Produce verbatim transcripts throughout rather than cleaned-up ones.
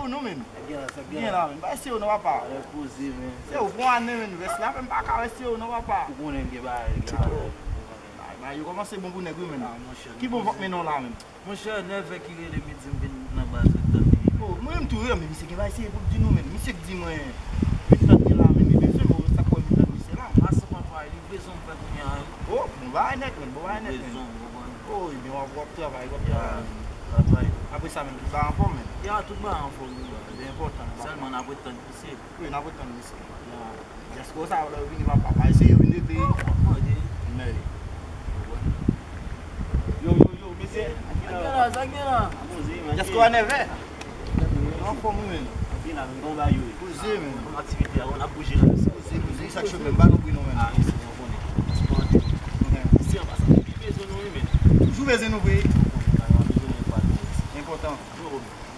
Non, men. Sa gen la, sa gen la, men. Bay se yo non, papa. Alè poze, men. Se yo pran ane, men. Vès la, men, m pa ka wè se yo non, papa. Ou konnen m gen bagay, gen bagay. Bagay yo kòmanse bon pou nèg, wi, men. Ah, monchè. Ki bon vant men non la, men. Monchè, nèf è ki rele midi, m vin nan baz ret tann li. Oh, mwen menm tou, wi, men misye gen bagay serye pou l di nou, men. Misye k di mwen, vin tann li la, men, li bezwen mwen, sa k wè m vin tann misye la. Mason papa, livrezon m fè kounye a, wi. Oh, bon bagay nèt, men, bon bagay nèt, men. Livrezon, w konprann? Oh, ebyen, w ap, w ap travay, w ap travay. Travay. Apre sa, men, tout bagay anfòm, men. Ya, tout bagay anfòm, wi. Ebyen, enpòtan. Sèlman n ap ret tann misye. Wi, n ap ret tann misye. Ya. Dyaspora sa yo, lè yo vini, papa, pa eseye yo vin regle. Oh, w ap mande. Men. Yo, yo, yo, mesye. Sa gen la, sa gen la? Dyaspora nèf è. Nou anfòm, wi, men. Anpil la, men, bon bagay, wi. Poze, men. Bon aktivite a, n ap bouje la. Poze, poze, sa k cho, men, ba nou bri nou, men. Ah, wi, se bon, konnen. Paske, ok. Isi, an pasan, li bezwen nou, wi, men. Toujou bezwen nou, wi. Enpòtan. Yo,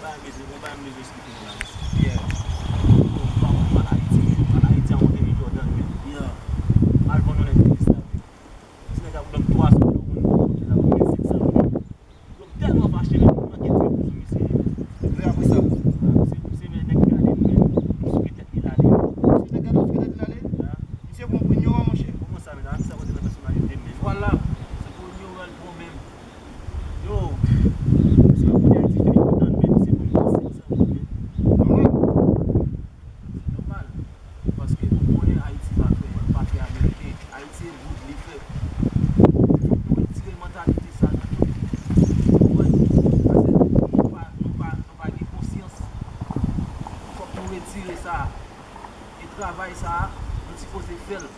ba bezwen, ba bezwen esplike nou la, mesye. Yeah. Yo, pa konn mal Ayiti, men. Mal Ayiti a monte Jordan, men. Yeah. Mal vann nou nèg ki estab. Ti nèg ap ban m twa san dola, ou konn, ti nèg ap ban m senk san dola. Yo, m tèlman fache, men, m manke di pou sou misye. Vre apre sa. Ah, misye, misye, men, nèg gade m, men, m souke tèt li l ale. Misye nèg gade w, souke tèt li l ale? Ya. Misye pran pou ignoran, monchè. Kòman sa, men? Sa, sa kote nan pèsonalite m, men. Vwala. Se pou ignoran l pran, men. Yo, misye ap konnen Ayiti fini pou tann, men, misye pran pou senk san dola, men. Nòmal. Se nòmal. Paske nou konnen Ayiti pa fè, pa fè ameriken. Ayiti se bout li fè. Fòk nou retire mantalite sa nan tout. Ou konprann? Paske nou pa, nou pa, nou pa gen konsyans. Fòk nou retire sa. E travay sa, nou sipoze fè l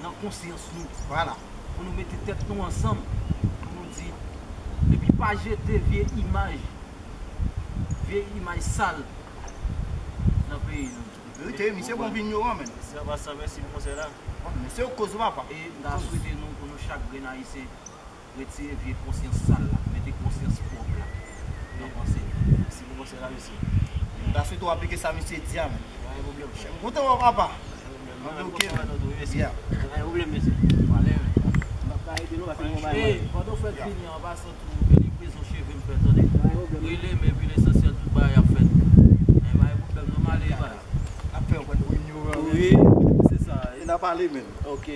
nan konsyans nou. Vwala. Pou nou mete tèt nou ansanm, pou nou di, epi pa jete vye imaj, vye imaj sal nan peyi nou. Verite, wi, misye bon vin yo an, men. Mesye, an pasan, mèsi pou konsèy la. Bon, mesye, yo koz ou, papa. E m ta swete nou, pou nou chak grenn Ayisyen, retire vye konsyans sal la, mete konsyans pwòp la nan panse nou. Mèsi pou konsèy la, mesye. M ta swete w aplike sa misye di a, men. Pa gen pwoblèm, frè. M kontan wè w, papa. Pa gen pwoblèm. Mwen menm, ok, kontan wè nou tou, wi, mesye. Yeah. Pa gen pwoblèm, mesye. Pale, men. M ap ka ede nou, paske nou bay mwen. Pandan w fèk vini an, an pasan tou, gen livrezon cheve m fè, tande. Pa gen pwoblèm. Rele m, epi lesansyèl, tout bagay ap fèt. Men pa gen pwoblèm, non, m ale, bay. Ap fè yon kòd reunion, wi, se sa. E n ap pale, men. Ok.